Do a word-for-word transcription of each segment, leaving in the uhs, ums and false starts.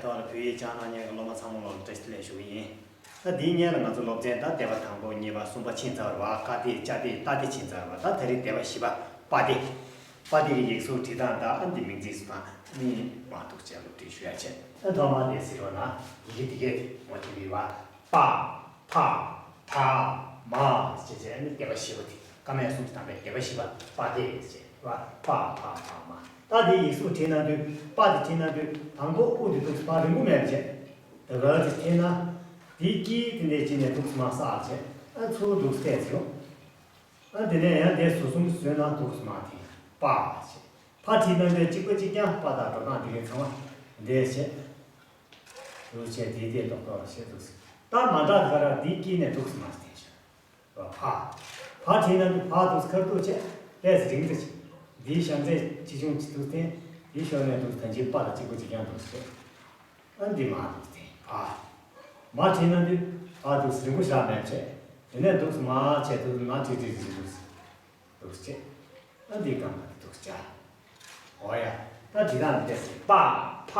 ལ་བོད་ཡིག་སྦྱང་གནང་མཁན་གྱི་སློབ་མ་ཚང་མ་ལ་བཀྲ་ཤིས་བདེ་ལེགས་ཞུ་གི་ཡིན། ད་འདིའི་སྔོན་ལ་ང་ཚོ་སློབ་ཚན་ད་སྡེ་པ་དང་པོ་གཉིས་པ་གསུམ་པ་ཕྱིན་ཚར་བ། ཀ་སྡེ་ཅ་སྡེ་ཏ་སྡེ་ཕྱིན་ཚར་བ། ད་ད་རེས་སྡེ་པ་བཞི་པ་པ་སྡེ། པ་སྡེ་གི་ཡིག་གཟུགས་བྲིས་སྟངས་དང་ཨ་འདི་མིང་ཚིག་སུ་དང་ནི་མ་འདུག་ཅེས་སློབ་ཁྲིད་ཞུ་ཡ་བྱས། ད་ཐོག་མ་དེ་ཟེར་བ་ན་ཡི་གེ་འདི་གས་དེ་ངོ་སྤྲོད་ཡོད་པ། པ། ཕ། བ། མ་ཞེས་བྱས་ནི་སྡེ་པ་བཞི་པ་དེ། ཀ་མད་གསུམ་གྱི་དང་པོའི་སྡེ་པ་བཞི་པ་པ་སྡེ་ཞེས་པ། པ་ཕ་བ་མ། ད་དེ་ཡིག་གཟུགས་བྲིས་གནང་དུས་པ་དེ་བྲིས་གནང་དུས་དང་པོ་དབུ་དེ་འདུག་སེ་ཕར་རིང་པོ་མེད་པ་བྱས། ད་ག་དེ་བྲིས་ན་དེའི་དཀྱིལ་དེ་འདྲའི་ཅི་ནས་འདུག་སེ་མར་བསགས་བྱས། ཨ་ཚུར་འདུག་སེ་བལྟས་ཟེར་རོ། ཨ་དེ་ནས་ཡང་དེ་ཟུར་གསུམ་བཟོས་ན་འདུག་སེ་མར་དེ་པ་ཞེས། ཕར་བྲིས་གནང་དུས་གཅིག་པ་གཅིག་རྐྱང་པ་དང་འགྲོ་སྟངས་དེ་གའི་ཚང་མ་འདྲེས་བྱས། འདུག་བྱས་དེའི་དེ་ཏོག་ཏོག་ལ་བཤད་འདུག་སེ། ད་མ་འདྲ་ག་ར་དེའི་དཀྱིལ་ནས་འདུག་སེ་མར་བསྟན་ཤག་ཕ། ཕར་བྲིས་ན་འདི་ཕར་འདུག་སེ་ཁ་ཐུག་བྱས་ཏེས་རིང་དུ་བྱས། འདིའི་བྱང་ཚད་ཆེ་ཆུང་ཅིག་འདུག་སྟེ། འདིའི་ཤོར་ནས་འདུག་སེ་ཐང་ཆེན་པ་དང་གཅིག་པ་གཅིག་རྐྱང་འདུག་སེ་བྱས། ཨ་འདི་མར་འདུག་སྟེ་ཕ། མར་བྲིས་ན་འདི་ཕར་འདུག་སེ་རིང་པོ་བཞག་མེད་བྱས། དེ་ནས་འདུག་སེ་མར་བྱས་འདུག་སེ་མར་བྲིས་བྲིས་བྲིས་འདུག་སེ། འདུག་སེ་བྱས། ཨ་འདི་གང་ག་འདུག་སེ་བྱས། འོ་ཡ། ད་འབྲི་སྟངས་འདི་ཏོག་ཙམ་པ་ཕ་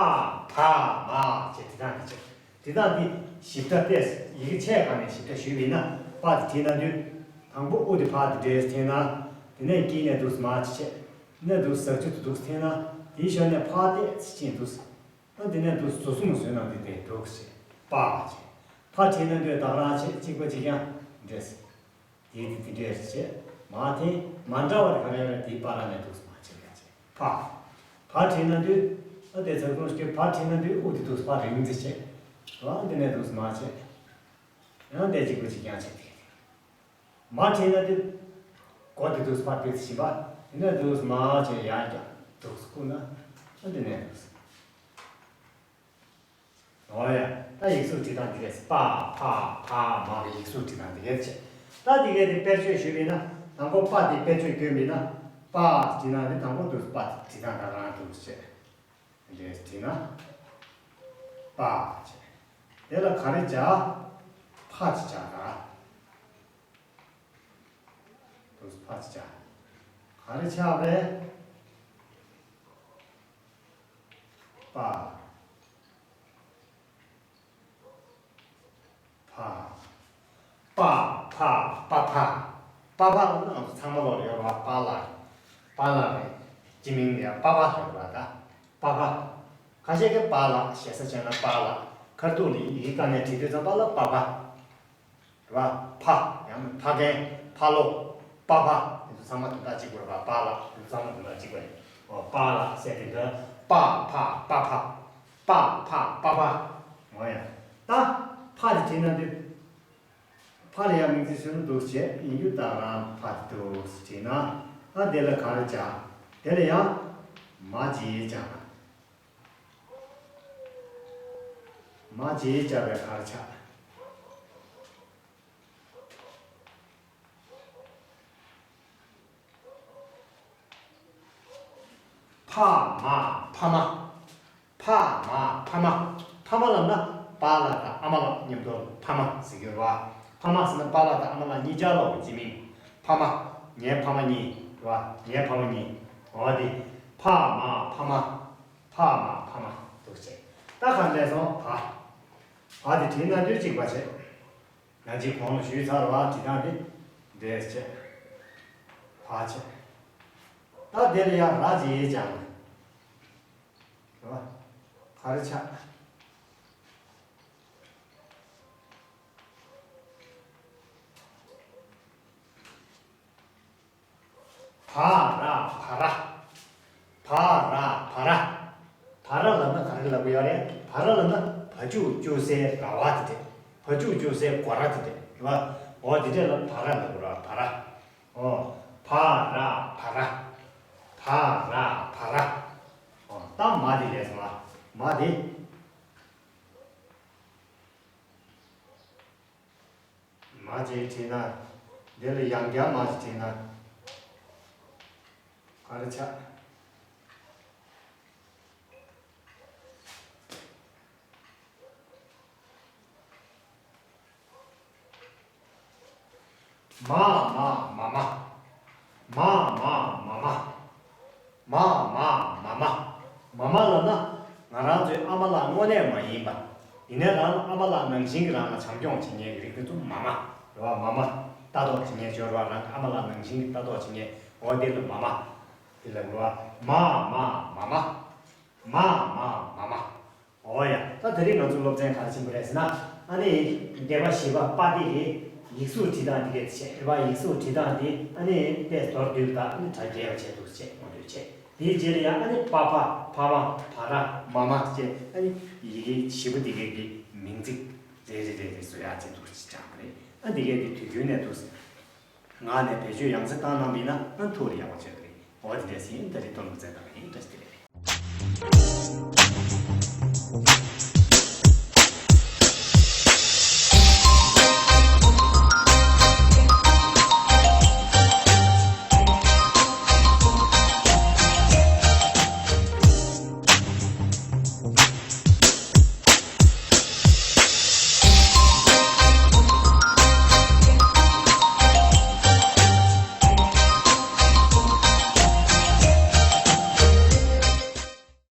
བ་མ་ཅེས་འབྲི་སྟངས་འདི་བྱས། འབྲི་སྟངས་འདི་ཞིབ་ཕྲ་ཏོག་ཙམ་ཡི་གེ་ཆེ་གང་ནས་ཞིབ་ཕྲ་ཞུས་པ་ཡིན་ན་པ་དེ་བྲིས་ན་དུས། དང་པོ་དབུ་དེ་ཕར་དེ་འདྲས་འཐེན་ན། དེ་ནས་དཀྱིལ་ནས་འདུག་སེ་མར་ཅིག་བྱས། དེ་ནས་འདུག་སེ་ཟག་ཆུ་དེ་འདུག་སེ་འཐེན་ན། དེའི་ཞོར་ནས་ཕར་ཏོག་ཙམ་ཕྱིན་འདུག་སེ། ཨ་དེ་ནས་འདུག་སེ་ཟུར་གསུམ་བཟོས་ན་འདི་དེ་འདུག་སེ་བྱས། པ་བྱས། ཕར་བྲིས་ན་དུས་བདག་རང་བྱས་གཅིག་པ་གཅིག་རྐྱང་འདྲས། དེ་དེ་དེ་འདྲས་བྱས། མ་དེ་མ་འདྲ་བ་དེ་ག་རེ་རེད། དེའི་བར་ལ་ནས་འདུག་སེ་མར་བྱས་ཡ་བྱས། ཕ། ཕར་བྲིས་ན་དུས་ཨ་དེ་ཚར་གོང་སྐྱེ་ཕར་བྲིས་ན་དུས་དབུ་དེ་འདུག་སེ་ཕར་རིང་ཙམ་བྱས། རང་དེ་ནས་འདུག་སེ་མར་བྱས། ཡང་དེ་གཅིག་པ་གཅིག་རྐྱང་བྱས་ཏེ། མར་བྲིས་ན་དུས་མགོ་དེ་འདུག་སེ་ཕར་ཕུད་ཙམ་བྱིན་པ། དེ་ནས་འདུག་སེ་མར་བྱས་ཡར་རྒྱབ་འདུག་སེ་བསྐུར་ན། ཨ་དེ་ནས་འདུག་སེ། འོ་ཡ། ད་ཡིག་གཟུགས་བྲིས་སྟངས་འདི་རེད། པ་ཕ་བ་མ་གི་ཡིག་གཟུགས་བྲིས་སྟངས་འདི་གས་བྱས། ད་འདི་གས་དེ་དཔེར་བརྗོད་ཞུས་པ་ཡིན་ན། དང་པོ་པ་དེ་དཔེར་བརྗོད་བསྐྱོན་པ་ཡིན་ན། པ་བྲིས་ན་དེ་དང་པོ་འདུག་སེ་པ་དེ་བྲིས་སྟངས་ད་ག་རང་འདུག་སེ་བྱས། འདི་འདྲས་བྲིས་ན། པ་བྱས། དེ་ལ་ག་རེ་བྱ། ཕ་ཅིག་བྱ་ད། འདུག་སེ་ཕ་ཅིག་བྱ། ག་རེ་ཆགས་པས། པ། ཕ། པ་ཕ་པ་ཕ། པ་ཕ་ལབ་ན་ང་ཚོ་ཚང་མ་ལོག་ཡོད་རེད་པ། པཱ་ལགས། པཱ་ལགས་རེད། སྤྱི་མིང་ལ་ཡང་པ་ཕ་ལབ་རེད་པ། ད་པ་ཕ། ཁ་ཤས་ཀྱིས་པཱ་ལགས་ཞེ་ས་བྱས་ན་པཱ་ལགས། ཁ་ཐུག་ལ་ཡི་གེ་དཀར་ནས་བྲིས་དུས་ཙམ་པ་ལ་པ་ཕ། རེད་པ། ཕ། ཡང་ན་ཕ་རྒན། ཕ་ལོ། པ་ཕ། དེ་ཚོ་ཚང་མ་དོན་དག་གཅིག་པ་རེད་པ། པཱ་ལགས། དེ་ཚོ་ཚང་མ་དོན་དག་གཅིག་པ་རེད། འོ་པཱ་ལགས་ཟེར་དེ་འདྲ། པ་ཕ་པ་ཕ། པ་ཕ་པ་ཕ། འོ་ཡ། ད་ཕ་དེ་བྲིས་ན་དེ། ཕ་ལ་ཡང་མིང་ཚིག་སུ་འདུག་བྱས་ཡིན་རྒྱུ་དག་རང་ཕ་དེ་འདུག་བྲིས་ན། ད་དེ་ལ་ག་རེ་བྱ། དེ་ལ་ཡང་མ་བྱས་བྱ། མ་བྱས་བྱ་བའི་ག་རེ་ཆགས། ཕ་མ་ཕ་མ། ཕ་མ་ཕ་མ། ཕ་མ་ལབ་ན་པཱ་ལགས་དང་ཨ་མ་ལགས་མཉམ་དུ་ཕ་མ་ཟེར་གྱི་རེད་པ། ཕ་མ་ཟེར་ན་པཱ་ལགས་དང་ཨ་མ་ལགས་གཉིས་ཆར་ལོག་གི་སྤྱི་མིང་། ཕ་མ། ངའི་ཕ་མ་གཉིས་རེད་པ། ངའི་ཕ་མ་གཉིས། འོ་དེ། ཕ་མ་ཕ་མ། ཕ་མ་ཕ་མ། འདུག་བྱས། ད་ག་འདྲས་སོང་། བ། བ་དེ་བྲིས་ན་དུས་གཅིག་པ་བྱས། ང་གཅིག་གོང་ལ་ཞུས་ཚར་བ་བྲིས་སྟངས་དེ་འདྲས་བྱས། བ་བྱས། ད་དེ་ལ་ཡང་ར་བྱས་ཀྱང་། རེད་པ། ག་རེ་ཆགས། བ་ར་བ་ར། བ་ར་བ་ར། བ་ར་ལབ་ན་ག་རེ་ལབ་ཀྱི་ཡོད་རེད། བ་ར་ལབ་ན་བ་ཕྱུགས་སྐྱོ་སའི་ར་བ་དེ་རེད། བ་ཕྱུགས་སྐྱོ་སའི་སྒོ་ར་དེ་རེད། རེད་པ། འོ་དེ་འདྲས་ལ་བ་ར་ལབ་དགོས་རེད་པ། བ་ར། འོ། བ་ར་བ་ར། བ་ར་བ་ར། འོ། ད་མ་དེ་ལས་སོང་ལ། མ་དེ། མ་ཅིག་བྲིས་ན། འདི་ལ་ཡང་བསྐྱར་མ་ཅིག་བྲིས་ན། ག་རེ་ཆགས། མ་མ་མ་མ། མ་མ་མ་མ། མ་མ་མ་མ། མ་མ་ལབ་ན་ང་རང་ཚོའི་ཨ་མ་ ལགས་དངོས་གནས་མ་ཡིན་པ། ཡིན་ནའི་རང་ཨ་མ་ལགས་ནང་བཞིན་གྱི་རང་ལ་བྱམས་སྐྱོང་བྱེད་མཁན་གྱི་རིགས་དེ་ཚོ་མ་མ་རེད་བ། མ་མ་ལྟ་རྟོག་བྱེད་མཁན་སྦྱོར་བ་རང་ཨ་མ་ལགས་ནང་བཞིན་གྱི་ལྟ་རྟོག་བྱེད་མཁན་འོ་དེ་ལ་མ་མ། དེ་ལ་རེད་བ། མ་མ་མ་མ། མ་མ་མ་མ། འོ་ཡ། ད་དེ་རིང་ང་ཚོ་སློབ་ཚན་ག་རེ་ཕྱིན་པ་རེད་ཟེར་ན། ཨ་ནི་སྡེ་པ་བཞི་པ་པ་ཏི་གི་ཡིག་གཟུགས་བྲིས་སྟངས་དེ་གས་བྱས་རེད་བ། ཡིག་གཟུགས་བྲིས་སྟངས་དེ་ཨ་ནི་དཔེ་མདོར་བསྡུས་པ་དང་ཨ་ནི་གྲ་རྒྱས་པ་བྱས་འདུག་ཅེས་ངོ་སྤྲོད་བྱས། དེའི་རྗེས་ལ་ཡང་ཨ་ནི་པ་ཕ་ཕ་མ་བ་ར་མ་མ་ཅེས་ཨ་ནི་ཡི་གེ་བཞི་པོ་དེ་གས་ཀྱི་མིང་ཚིག་རེ་རེ་རེ་རེ་བཟོ་ཡག་ཅེས་འདུག་ཅེས་བྱས་པ་རེད། ཨ་འདི་གས་དེ་དུས་རྒྱུན་ནས་འདུག་ངག་ནས་བེད་སྤྱོད་ཡང་སེ་བཏང་གནང་བ་ཡིན་ན་ཨ་ཐུགས་ལ་ཡག་པོ་བྱེད་ཀྱི་རེད། འོ་དེ་འདྲས་ཡིན། ད་རེས་སྟོན་པ་མཛད་དང་ཡིན། བཀྲ་ཤིས་བདེ་ལེགས།